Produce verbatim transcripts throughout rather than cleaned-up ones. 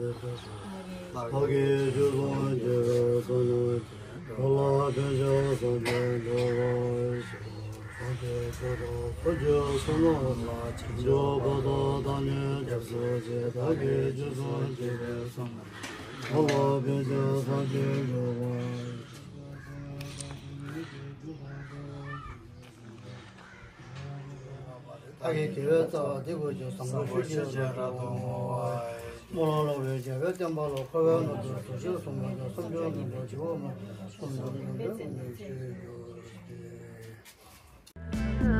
བདག་གིས་ཆོས་སྲུང་བགྱིས་པའི་བསོད་ནམས་ཀྱིས། འགྲོ་ལ་ཕན་ཕྱིར་སངས་རྒྱས་འགྲུབ་པར་ཤོག། སངས་རྒྱས་ཆོས་དང་ཐུགས་ཀྱི་བསོད་ནམས་ལ། བྱང་ཆུབ་བར་དུ་བདག་ནི་སྐྱབས་སུ་མཆི། བདག་གིས་ཆོས་སྲུང་བགྱིས་པའི་བསོད་ནམས་ཀྱིས། འགྲོ་ལ་ཕན་ཕྱིར་སངས་རྒྱས་འགྲུབ་པར་ཤོག། བདག་གིས་དགེ་བའི་རྩ་བ་འདི་བཀོད་ཅིང་བཟང་པོ་ཞིག་བགྱིས་པ་དང་། སྨོན་ལམ་བསླབ་པའི་རྒྱལ་བའི་བསྟན་པ་ལ། འཁོར་བའི་ནང་དུ་བཟང་ཞིང་བཟང་པོ་དང་། བསམ་བརྗོད་ངན་པ་བགྱིའོ་སྨྲ། བསམ་བརྗོད་ངན་པའི་དངོས་གཞི་ཡོད་དེ།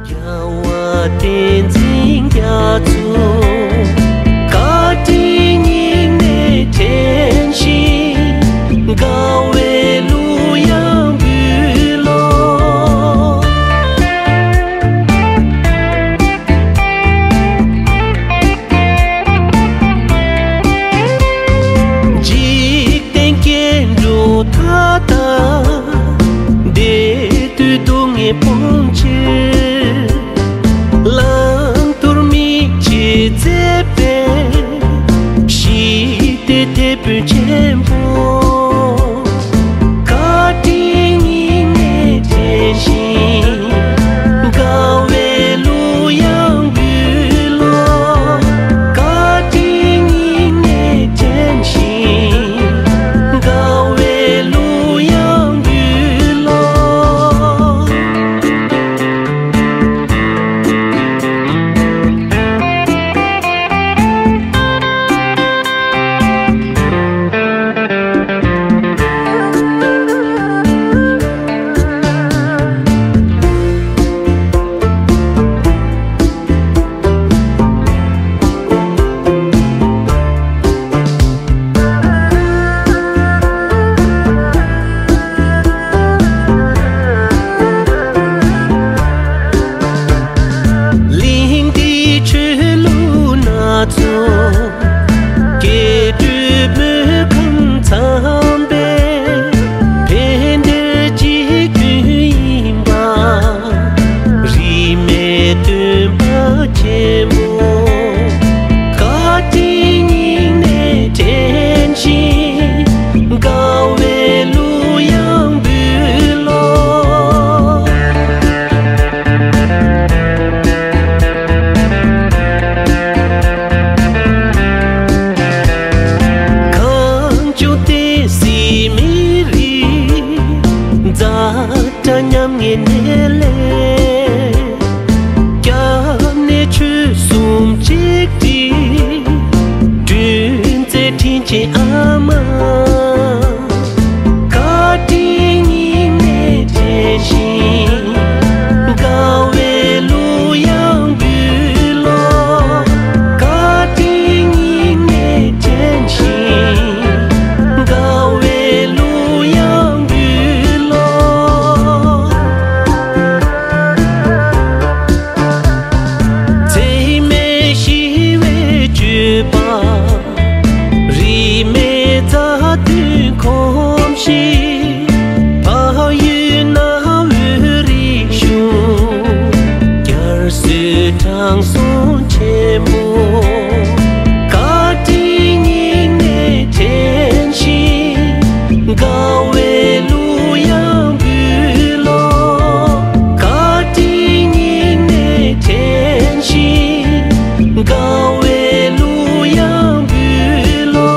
རྒྱལ་བ་བསྟན་འཛིན་རྒྱ་མཚོ། བཀའ་དྲིན་སྙིང་ནས་དྲན་ཞིང་། དགའ་བའི་གླུ་དབྱངས་འབུལ་ལོ། འཇིག་རྟེན་སྐྱེ་འགྲོ་མཐའ་དག་བདེ་སྡུག་སྡུག་བསྔལ་སྤོང་ཕྱིར། བླང་དོར་མིག་གིས་མཛད་པའི་ཞི་བདེའི་དེད་དཔོན་ཆེན་པོ། བཀའ་དྲིན་སྙིང་ནས་དྲན་ཞིང་། དགའ་བའི་གླུ་དབྱངས་འབུལ་ལོ། བཀའ་དྲིན་སྙིང་ནས་དྲན་ཞིང་། དགའ་བའི་གླུ་དབྱངས་འབུལ་ལོ། གླིང་འདིའི་ཆོས་ལུགས་སྣ་ཚོགས། སྐྱེ་འགྲོའི་མི་ཁམས་ཚང་པའི་ཕན་བདེ་གཅིག་མཐུན་ཡིན་པ། རིས་མེད་སྟོན་པ་ཆེན་པོ། བཀའ་དྲིན་སྙིང་ནས་དྲན་ཞིང་། དགའ་བའི་གླུ་དབྱངས་འབུལ་ལོ། གངས་ལྗོངས་བསྟན་སྲིད་མི་རིགས། ཛ་དྲག་མཉམ་ངན་ནད་ལས། སྐྱབས་གནས་ཆོལ་གསུམ་གཅིག་སྒྲིལ། སྒྲོལ་མཛད་དྲིན་ཅན་ཨ་མ། བཀའ་དྲིན་སྙིང་ནས་དྲན་ཞིང་། དགའ་བའི་གླུ་དབྱངས་འབུལ་ལོ། བཀའ་དྲིན་སྙིང་ནས་དྲན་ཞིང་། དགའ་བའི་གླུ་དབྱངས་འབུལ་ལོ། འཚེ་མེད་ཞི་བའི་སྤྱོད་པ། རིས་མེད་མཛའ་མཐུན་གོམས་གཤིས། བལ་ཡུལ་གནའ་བོའི་རིག་གཞུང་། རྒྱ་སོའི་དྲང་སྲོང་ཆེན་པོ། བཀའ་དྲིན་སྙིང་ནས་དྲན་ཞིང་། དགའ་བའི་གླུ་དབྱངས་འབུལ་ལོ། བཀའ་དྲིན་སྙིང་ནས་དྲན་ཞིང་། དགའ་བའི་གླུ་དབྱངས་འབུལ་ལོ།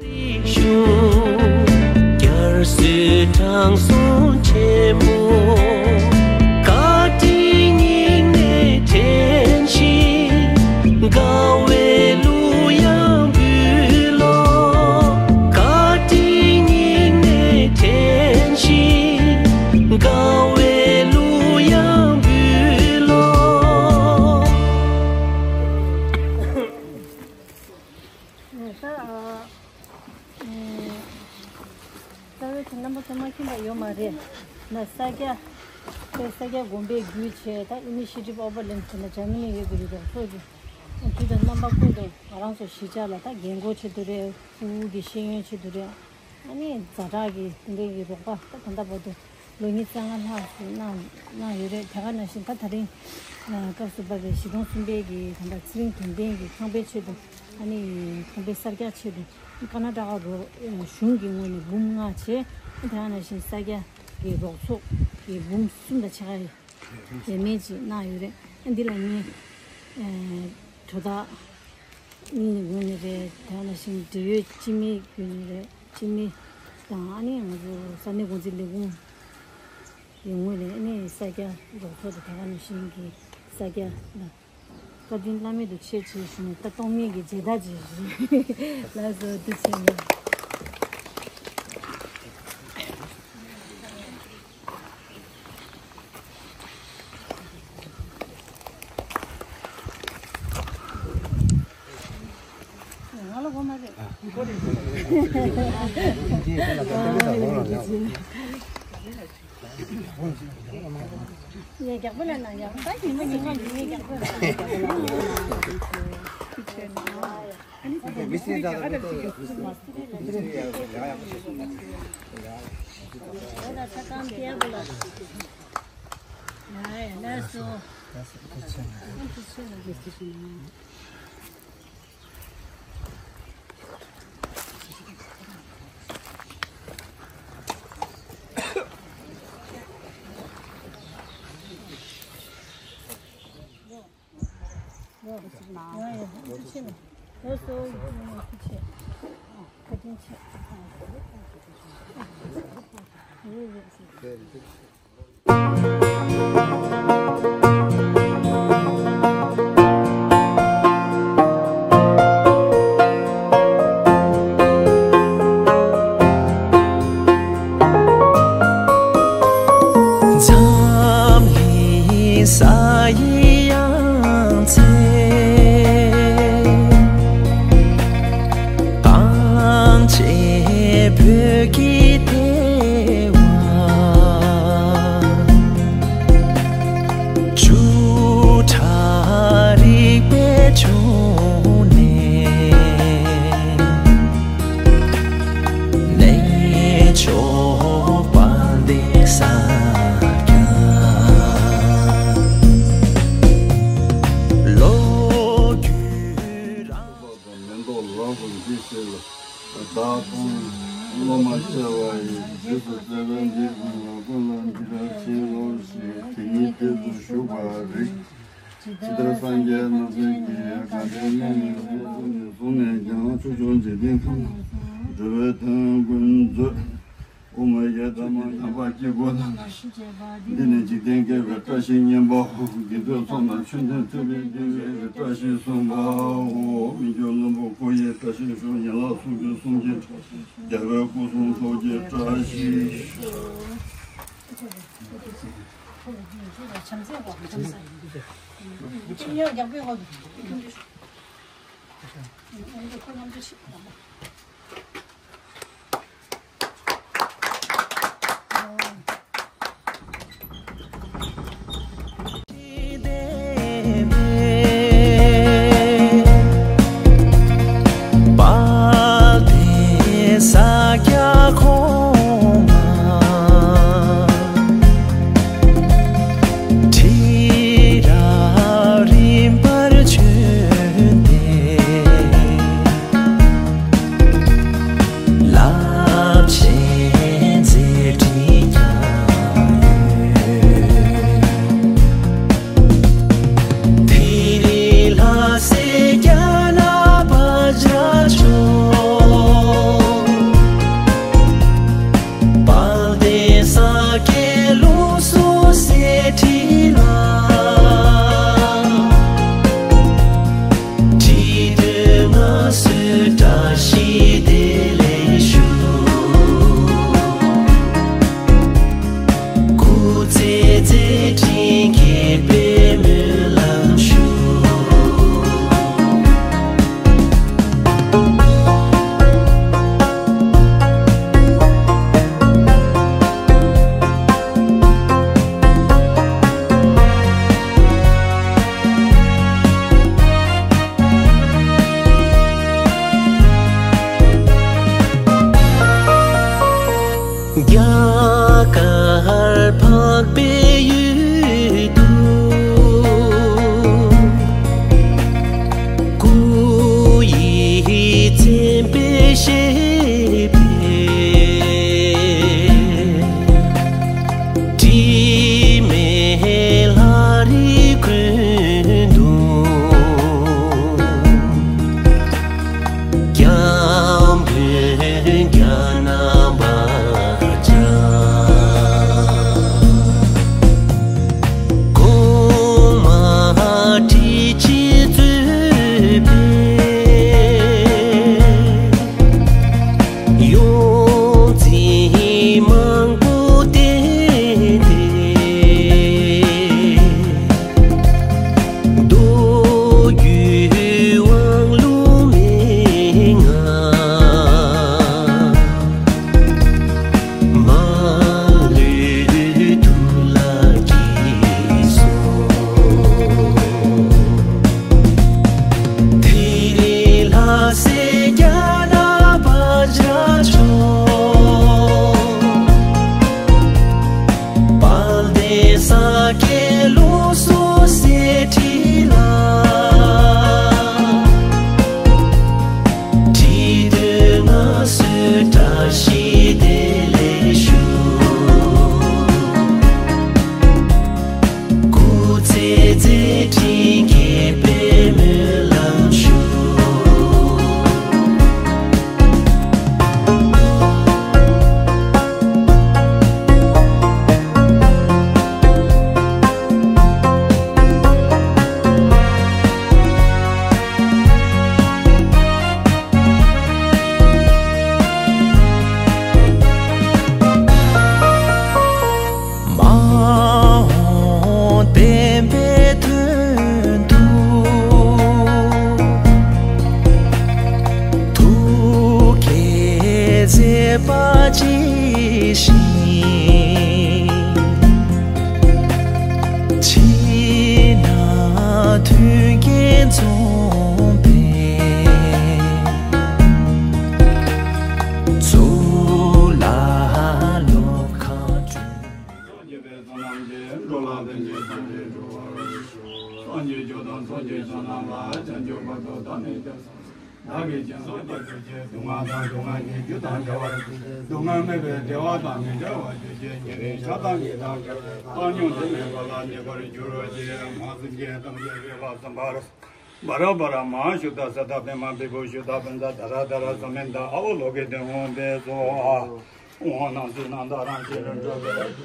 རིག་གཞུང་། རྒྱ་སོའི་དྲང་སྲོང་ཆེན་པོ། བཀའ་དྲིན་སྙིང་ནས་དྲན་ཞིང་། དགའ་བའི་གླུ་དབྱངས་འབུལ་ལོ། བཀའ་དྲིན་སྙིང་ནས་དྲན་ཞིང་། དགའ་བའི་གླུ་དབྱངས་འབུལ་ལོ། ད་ཨ་ཨ་རྩ་བའི་ཚེ་རྣམ་པ་ཚོ་མ་མཁྱེན་པ་ཡོད་མ་རེད། ན་ས་སྐྱ་པའི་ས་སྐྱ་དགོན་པའི་བརྒྱུད་བྱས། ད་Initiative Oberlin ཟེར་ན་འཇར་མ་ནི་ཡོད་པའི་རིགས་ཚོ་གི་དུས་དང་རྣམ་པ་ཀུན་ཏུ་ང་རང་ཚོ་གཞིས་ཆགས་ལ་ད་རྒན་གོག་ཆེད་དུ་རེད། ཕྲུ་གུ་གི་ཤེས་ཡོན་ཆེད་དུ་རེད། ཨ་ནི་ཛ་དྲག་གི་དེ་འདྲའི་གི་རོགས་པ་ད་ད་ལྟ་བར་དུ་ལོ་ཉི་ཤུ་རྩ་ལྔ་ལྷག་ཙམ་གནང་གནང་ཡོད་རེད། དེ་ག་ནང་བཞིན་ད་དེ་རིང་ སྐབས་སུ་བབས་པའི་གཞིས་གྲོང་གསུམ་པའི་གི་ད་ལྟ་ཚེ་རིང་དོན་ལྡན་གྱི་ཁང་པའི་ཆེད་དུ། ཨ་ནི་ཁང་པའི་གསར་རྒྱག་ཆེད་དུ་ཀར་ན་ཊ་ཀ་རོ་གཞུང་གི་ངོས་ནས་འབུམ་ལྔ་བྱས། དེ་ཡང་ནང་བཞིན་ས་སྐྱ་གི་རོགས་ཚོགས་ཀྱི་འབུམ་གསུམ་དང་ཕྱེད་ཀ་ཡས་མས་ཅིག་གནང་ཡོད་རེད། ཨ་འདི་ལ་ངས་དོ་བདག་གཉིས་ངོས་ནས་རེད། དེ་ནང་བཞིན་འབྲེལ་ཡོད་སྤྱི་མི་བརྒྱུད་ནས་རེད། སྤྱི་མི་དང་ཨ་ནི་ང་ཚོ་ས་གནས་འགོ་འཛིན་ལས་ཁུངས་ཀྱི་ངོས་ནས་ཨ་ནི་ས་སྐྱ་རོགས་ཚོགས་དང་དེ་ག་ནང་བཞིན་གྱི་ས་སྐྱ་ལ་བཀའ་དྲིན་བླ་མེད་དུ་ཆེ་ཆེ་ཞུ་ནས་ད་སྟོང་ཉིད་ཀྱི་མཇལ་དར་ཅིག་ཞུ། ལགས་སོ། འདི་བྱས་ནས། ང་ལ་གོ་མ་རེད། ངས་རྒྱག་པ་ལ་ན་ཡག་པོ་ད་ཉི་མ་ཉི་མ་ཉི་མ་རྒྱག་པ་ལ་ན་ཡག་པོ་ལ། འཛམ་གླིང་ས་ཡི་ཡང་རྩེ། གངས་ཅན་བོད་ཀྱི་ལྟེ་བ། བཅུ་ཕྲག་རིག་པའི་འབྱུང་གནས། གནས་མཆོག་དཔལ་ལྡན་ས་སྐྱ། ལོ་རྒྱུས་རང་། མེ་ཏོག་ལ་སོགས་འདི་ཕྱི་ལ། བདག་དང་སློབ་མ་བྱ་བ་ཡི། རྗེས་སུ་བརྩེ་བས་འདི་ཀུན་ལ། ཀུན་ལ་འདི་ལྟར་བྱིན་རློབས་ཤིག་དེ་ཉིད་རྗེས་སུ་ཞུགས་པར་རིགས། ཇི་ལྟར་སངས་རྒྱས་རྣམས་ཀྱིས། གང་དེ་སྔ་ནས་བཟུང་ནས་ཀྱང་ཆོས་སྐྱོང་འཇིག་རྟེན་ཁམས། འགྲོ་བའི་དོན་ཀུན་མཛད། དབུ་མ་ཡི་དམ་དམ་པ་དཀྱིལ་འཁོར་རྣམས། འདི་ནི་འཇིག་རྟེན་བསྐལ་པའི་བཀྲ་ཤིས་སྙིང་པོ། དགེ་འདུན་ཚོགས་རྣམས་ཆོས་འདོད་མཐུན་པའི་དགེ་བའི་བཀྲ་ཤིས་གསུམ་པའོ། མི་འགྱུར་བློན་པོ་སྐུ་ཡི་བཀྲ་ཤིས་ཤོག་ཡན་ལག་སུམ་ཅུ་སུམ་བརྒྱ། རྒྱལ་བའི་སྐུ་གསུང་ཐུགས་ཀྱི་བཀྲ་ཤིས་ཤོག་པ་ཇི་བཞིན། ཕྱི་ནང་མཐུན་རྐྱེན་འཛོམས་པའི། གཙུག་ལག་སློབ་ཁང་བསྐྲུན། སངས་རྒྱས་པའི་གསུང་རྣམས་ཀྱིས། འགྲོ་ལ་ཕན་ཕྱིར་ཐམས་ཅད་འགྲོ་བར་ཤོག་སངས་རྒྱས་ཆོས་དང་ཚོགས་ཀྱི་མཆོག་རྣམས་ལ། བྱང་ཆུབ་བར་དུ་བདག་ནི་སྐྱབས་སུ། བདག་གིས་སྦྱིན་སོགས་བདག་གིར་བྱས། སྡུག་བསྔལ་དང་སྡུག་བསྔལ་གྱི་རྒྱུ་དང་བྲལ་བར། སྡུག་བསྔལ་མེད་པའི་བདེ་བ་དང་མི་འབྲལ་བར་གྱུར་ཅིག་ཉེ་རིང་ཆགས་སྡང་གཉིས་དང་བྲལ་བའི་བཏང་སྙོམས་དྲི་མེད་པ་ལ་ཉེ་བར་གྱུར་ཅིག་སེམས་ཅན་ཐམས་ཅད་རིག་པ་བརྩམ་པར། བྷཱ་ར་བྷཱ་ར་མ་ཧཱ་ཤུདྡྷ་ས་ཏྭ་པདྨ་བི་བྷུ་ཤུདྡྷ་པཉྩ་དྷ་ར་དྷ་ར་ས་མནྟ་ཨ་ཝ་ལོ་ཀི་ཏེ་ཧཱུྃ་ཕཊ་སྭཱ་ཧཱ། ཨོཾ་ནམ་ཙི་ནམ་ཏཱ་རཀྵི་ཏ་རཱིཿ་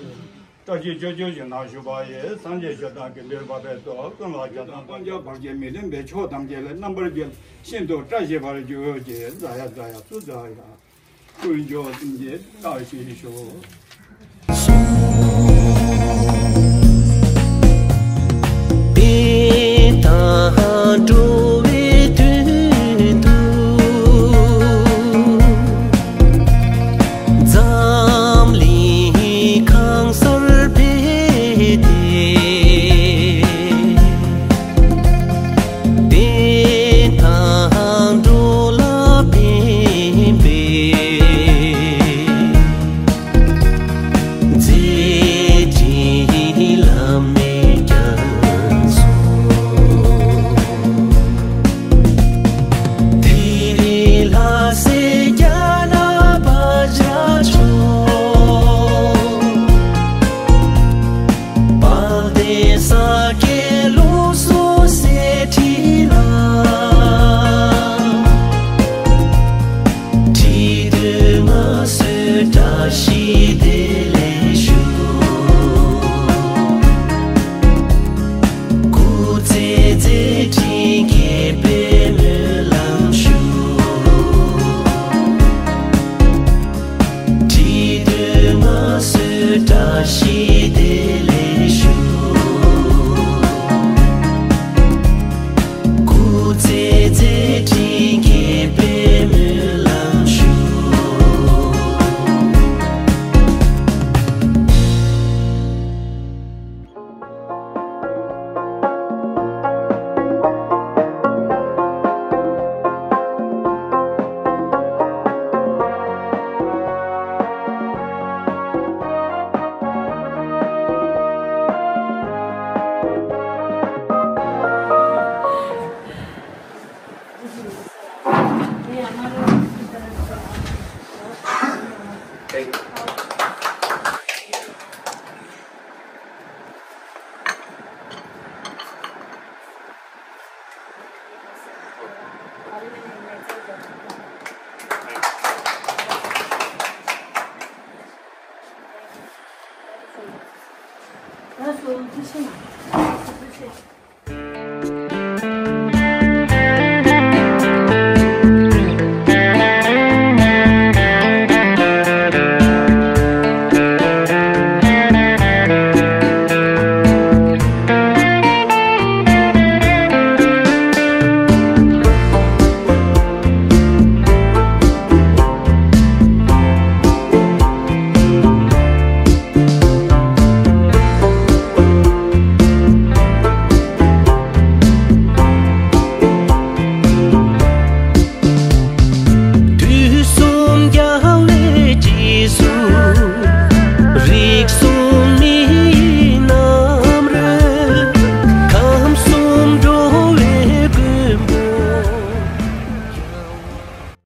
ཏ་ཀྲྀ་ཧྲཱིཿ་ཅོ་ཅོ་ཞིག་ན་བཞུགས་པ་ཡི། སངས་རྒྱས་ཆོས་དང་དགེ་འདུན་བར་པའི་ཚོགས། ཀུན་ལ་སྐྱབས་དང་བསྟན་བཅོས་བར་ཆད་མི་མཐུན་པའི་ཕྱོགས་ཐམས་ཅད་ལས་རྣམ་པར་རྒྱལ་ཤིན་ཏུ་བཀྲ་ཤིས་པར་གྱུར་ཅིག་ཛ་ཡ་ཛ་ཡ་སུ་ཛ་ཡ། དཀོན་མཆོག་གསུམ་གྱི་བཀྲ་ཤིས་ཤོག་དེ་དང་འགྲོ་བའི་དོན་དུ། འཛམ་གླིང་གང་སར་ཕེབས་ཏེ། བསྟན་དང་འགྲོ་ལ་ཕན་པའི། མཛད་འཕྲིན་བླ་མེད་བསྐྱངས་སོ། དེ་ལྷ་སྲས་རྒྱ་ནག་པ་ཇ་མཆོག་དཔལ་ལྡན་ས་སྐྱའི་ལུགས་སྲོལ་གསེར་ཁྲི་ལ། ཁྲི་གདུགས་མངའ་གསོལ་བཀྲ་ཤིས་བདེ་ལེགས་ཞུ། སྐུ་ཚེ་མཛད་འཕྲིན་རྒྱས་པའི་སྨོན་ལམ་ཞུ། ཁྲི་གདུགས་མངའ་གསོལ་བཀྲ་ཤིས་བདེ་ལེགས་ཞུ། སྐུ་ཚེ་མཛད་འཕྲིན་རྒྱས་པའི་སྨོན་ལམ་ཞུ།